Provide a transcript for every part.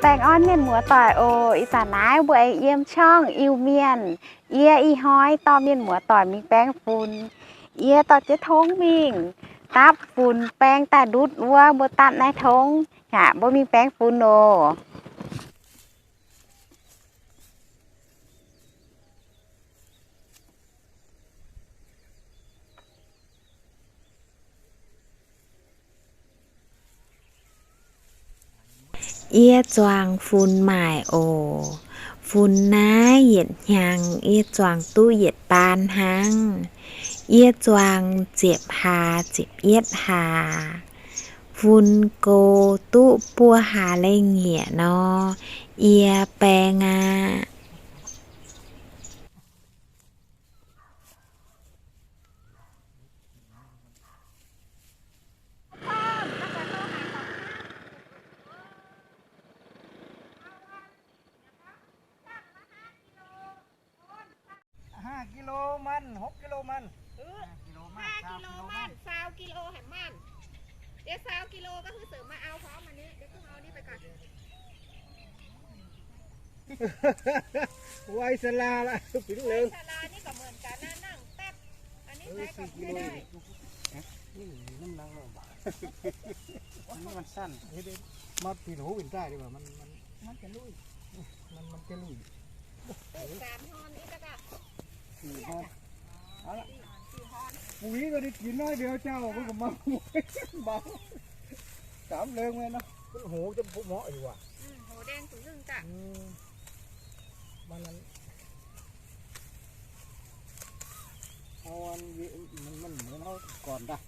Baengh orn mienh muoz-doic oc. Ih zanc naaiv mbuo aengx yiem ช่อง Iu-Mienh. Yie ih hnoi dorh mienh muoz-doic mingh baeng funx. Yie dorh jienv tongv mingh dapv funx baeng daaih ndutv wuov, mbuo dapv naaiv tongv aqv. Mbuo mingh baeng funx oc. Yie zuangx funx maaic oc. Funx naaiv yietc hnyangx yie zuangx duqv yietc baan hnangv. Yie zuangx ziepc hlaax ziepc yietv hlaax. Funx go duqv buo hlaax lengh nyieqc nor, yie baeng aqv. Haaix กิโล มัน หก กิโล มัน เออ ห้ากิโล มัน ซาวกิโล หันมัน เดี๋ยว ซาวกิโล ก็คือเสริมมาเอาพร้อมอันนี้ เดี๋ยวเพิ่งเอานี่ไปก่อน ไวสลาละ ปิ๋งเหลิง ไวสลานี่ก็เหมือนกันนะ นั่งแป๊บ อันนี้ เออ ใช้ก่อน สี่กิโล ไม่ได้ นี่น้ำหนักเราบ่า อันนี้มันสั้น เดี๋ยวๆ มาปิดหูปิดใต้ดีกว่า มัน มัน มันจะลุย มัน มันจะลุย ปลูกสามฮอนนี่ก็ได้ สี่ฮอน เอาละ สี่ฮอน ปุ๋ยก็ได้กินน้อยเดียวเจ้า มันก็มา เบา สามเริงเลยเนาะ มันโหจะเหมาะอยู่ว่ะ อืม โหแดงสุดลึ่งจ้ะ อืม มันนั้น เอาอันเว-, มัน มันเหมือนเขาก่อนจ้ะ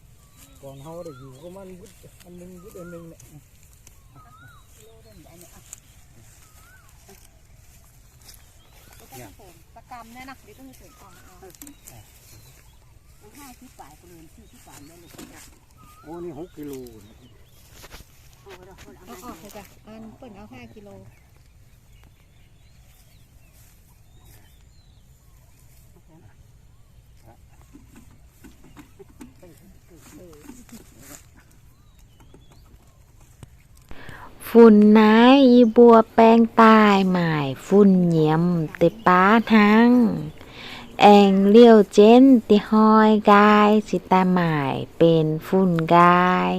ก่อนเขาได้อยู่ก็มันวุ้ดอันหนึ่งวุ้ดอันหนึ่งเนี่ย ตะกำเนี่ยนะ เดี๋ยวต้องไปเสริมก่อนเอา เอาห้าสิบปลายก็เลย สี่สิบปลายแล้วลูก โอ้ นี่หกกิโลนะ เอาออกเลยจ้ะ อันเปิ้ลเอาห้ากิโล Funx naaiv yie mbuo baeng daaih maaic funx nyiemz deix baav hnangv. Aengx liouh jienv dih hnoi nqaai cingx daaih maaic benx funx nqaai,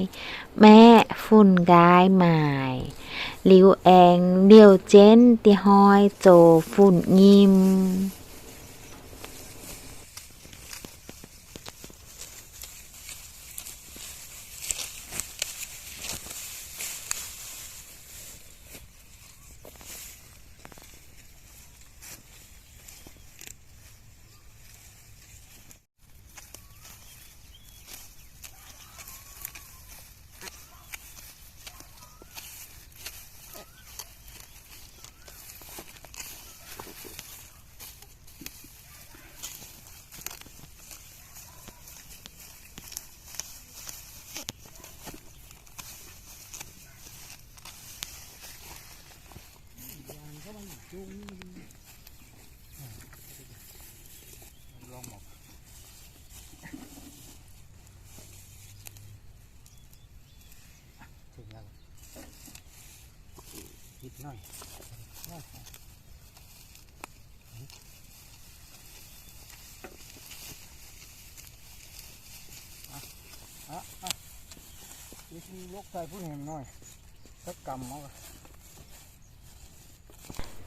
maeqv funx nqaai maaic. Liuz aengx liouh jienv dih hnoi zoux funx nyim.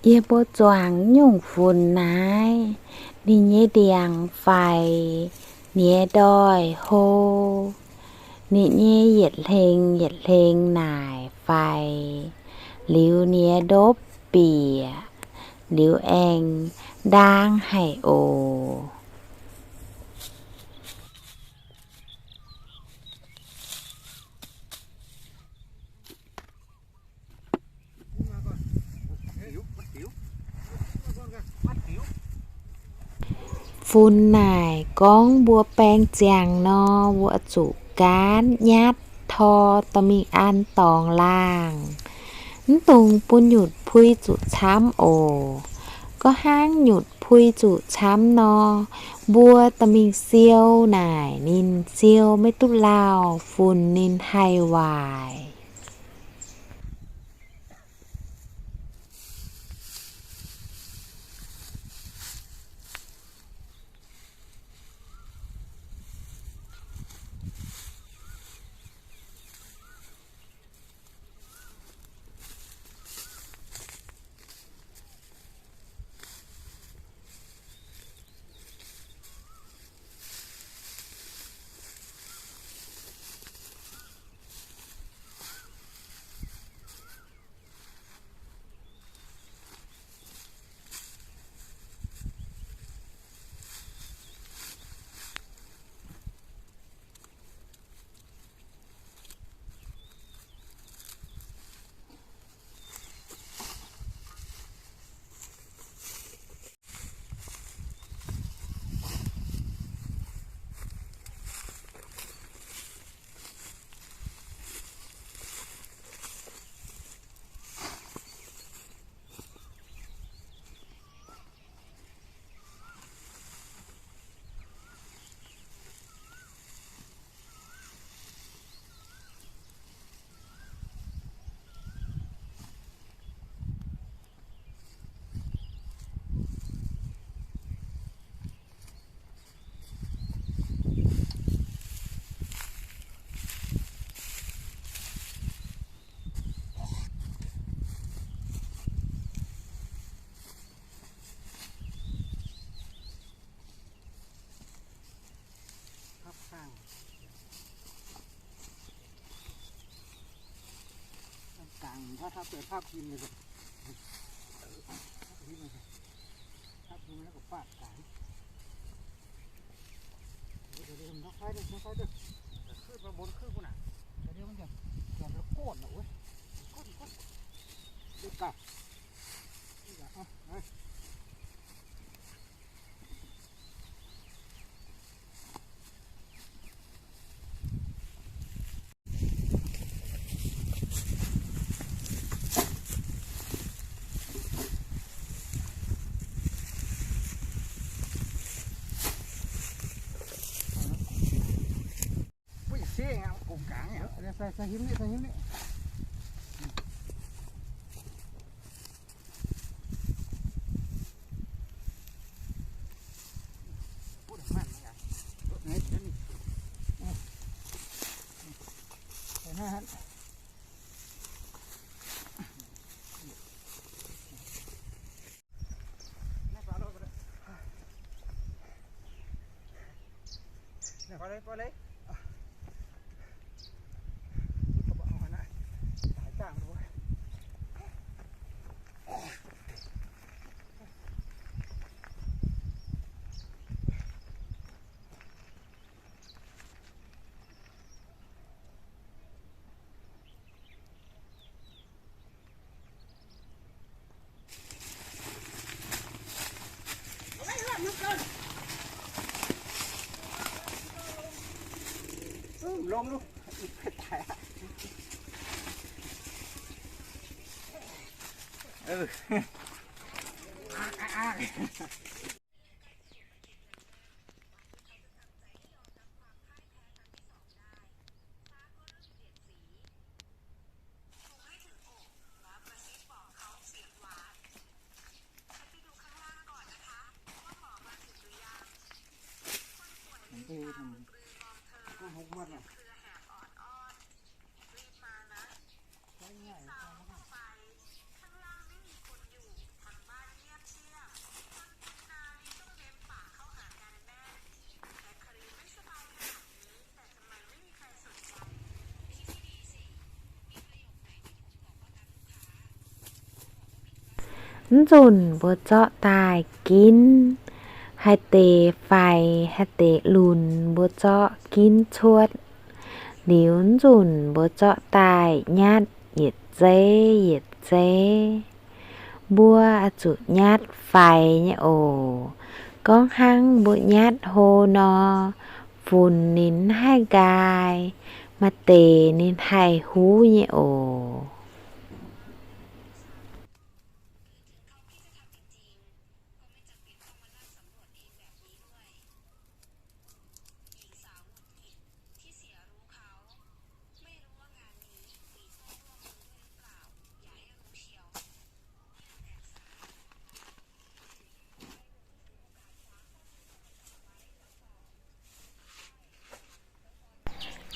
Yie mbuo zuangx nyungc funx naaiv, ninh nyei ndiangx faix, ninh nyei ndoih hlo, ninh nyei yietc hlengx yietc hlengx naaic faix, liuz ninh nyei ndopv bieqc, liuz aengx ndaang haic oc. Funx naaic gorngv mbuo baeng ziangx nor, mbuo zuqc gaanv nyatv tor dorh mingh an dorngx laangh. Mv dungx bun nyutc pui zuqc camv oc. Gorngv hnangv nyutc pui zuqc camv nor, mbuo dorh mingh siou naaic ninh siou maiv duqv lauh, funx ninh haih waaic. Ui, Longx lu. Mv nzunc mbuo zorqv daaih ginv, haih deix faix haih deix lunx mbuo zorqv ginv cuotv. Liuz mv nzunc mbuo zorqv daaih nyatv yietc zeiv yietc zeiv. Mbuo oix zuqc nyatv faix nyei oc. Gorngv hnangv mbuo nyatv hlo nor, funx ninh haih nqaai, maaih deix ninh haih huv nyei oc.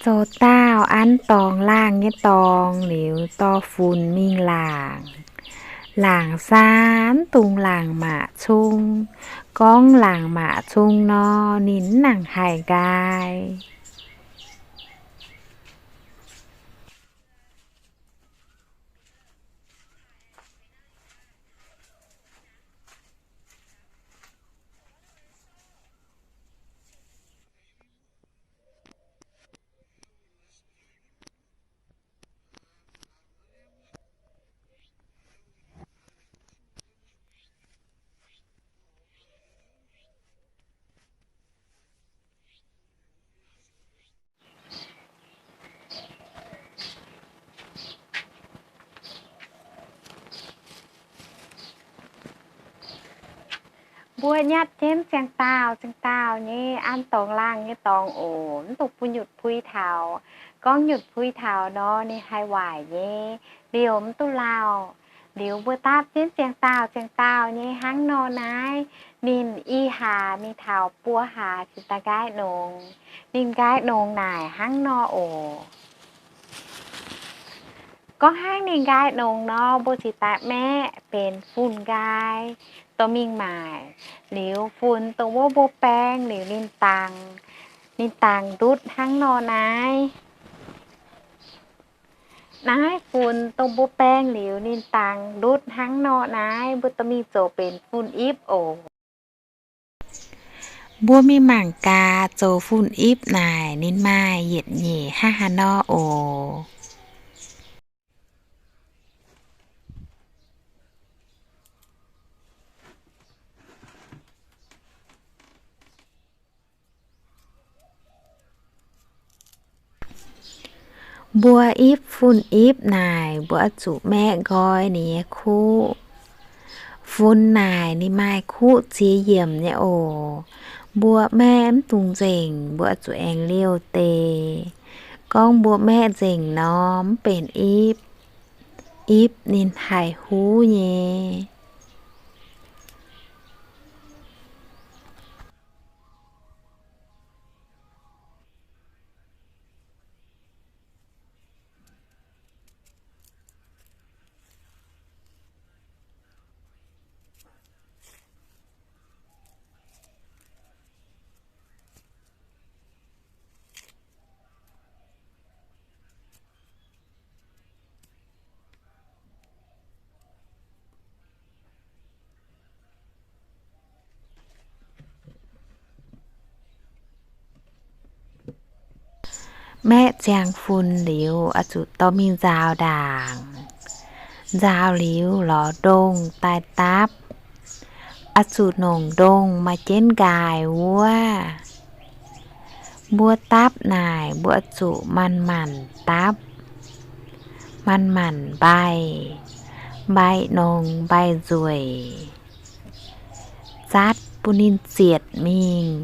Zoux daauh an dorngx laangh nyei dorngx liuz dorh funx mingh laangc. Laangc saah mv dungx laangc maac cung. Gorngv laangc maac cung nor, ninh mv nangc haih nqaai. Mbuo nyatv jienv ziangh daauh ziangh daauh nyei an dorngx laangh nyei dorngx oc. Mv dungx bun nyutc pui taux. Gorngv nyutc pui taux nor, ninh haih waaic nyei. Liouh mv duqv lauh. Liuz mbuo dapv jienv ziangh daauh ziangh daauh nyei hnangv nor naaiv, ninh i hlaax mingh taux buo hlaax cingx daaih nqaai nongx. Ninh nqaai nongx naaic hnangv nor oc. Gorngv hnangv ninh nqaai nongx nor, mbuo cingx daaih maeqv benx fun-nqaai dorh mingh maaic. Liuz funx dongh wuov mbuo baeng liuz ninh dangx, ninh dangx ndutv hnangv nor naaiv. Naaiv funx dongh mbuo baeng liuz ninh dangx ndutv hnangv nor naaiv, mbuo dorh mingh zoux benx fun-ipv oc. Mbuo mingh mangc gaax zoux fun-ipv naaic ninh maaih yietc nyeic hnangv haaix nor oc. Mbuo ipv fun-ipv naaic, mbuo oix zuqc maeqv nqoi ninh nyei kuqv. Fun naaic ninh maaih kuqv ziex yiemc nyei oc. Mbuo maeqv mv dungx nzengc, mbuo oix zuqc aengx liouh deix. Gorngv mbuo maeqv nzengc nor, mv benx ipv. Ipv ninh haih huv nyei. Maeqv ziangx fun liuz, oix zuqc dorh mingh nzaaux ndaangc. Nzaaux liuz lorz ndongh daaih dapv. Oix zuqc nongc ndongh maaih jienv nqaaic wuov. Mbuo dapv naaic, mbuo zuqc manc-manc dapv, manc-manc mbaih, mbaih nongx mbaih nzueic, zatv bun ninh zietc mingh.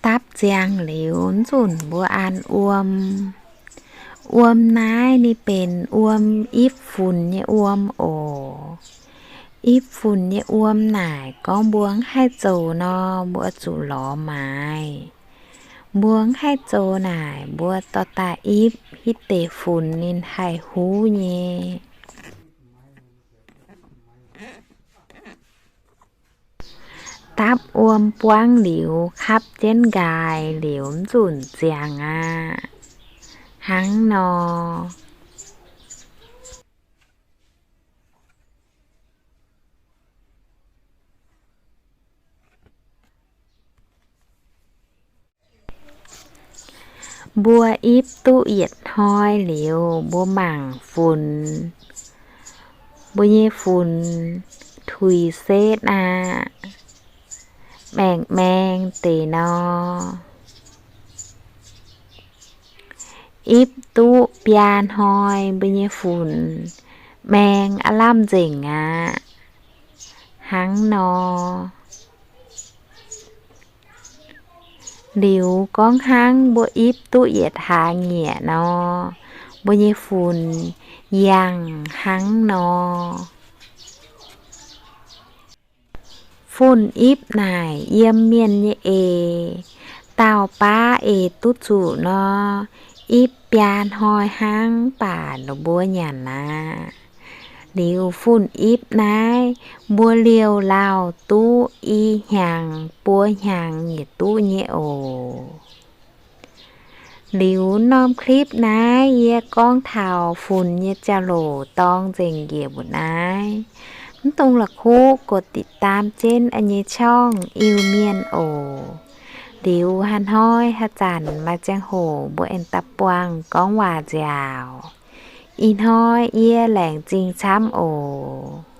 Dapv ziangx liuz, nzunc mbuo an wuom. Wuom naaiv ninh benx wuom ipv funx nyei wuom oc. Ipv funx nyei wuom naaic, gorngv mbuo mv haih zoux nor, mbuo zuqc lorz maaiz. Mbuo mv haih zoux naaic, mbuo dorh daaih ipv hitv deix funx ninh haih huv nyei. Dapv wuom buangv liuz, kapv jienv nqaai liuz, nzunc ziangx aqv. Hnangv nor. Mbuo ipv duqv yietc hnoi liuz, mbuo mangc funx. Mbuo nyei funx tuix setv aqv. Maengh maeng deix nor. Ipv duqv biaa hnoi mbuo nyei funx maeng aav lamh nzengc aqv. Hnangv nor. Liuz gorngv hnangv mbuo ipv duqv yietc hlaax nyieqc nor, mbuo nyei funx yangh hnangv nor. Fun-ipv naaic yiem mienh nyei eix, dauh baav eix duqv zuqc nor, ipv biaa hnoi hnangv baac ninh mbuo nyanc aqv. Liuz fun-ipv naaiv mbuo liouh lauh duqv i hnyangx buo hnyangx yietc duqv nyei oc. Liuz norm clip naaiv yie gorngv taux funx nyei jauv-louc dorng nzengc njiec mbuo naaiv. Mv dungx la'kuqv กดติดตาม jienv yie nyei ช่อง Iu-Mienh oc. Liuz haaix hnoi haaix zanc maaih ziangh hoc mbuo aengx daaih buangh gorngv waac nziaauc. Ih hnoi yie laengz zingh camv oc.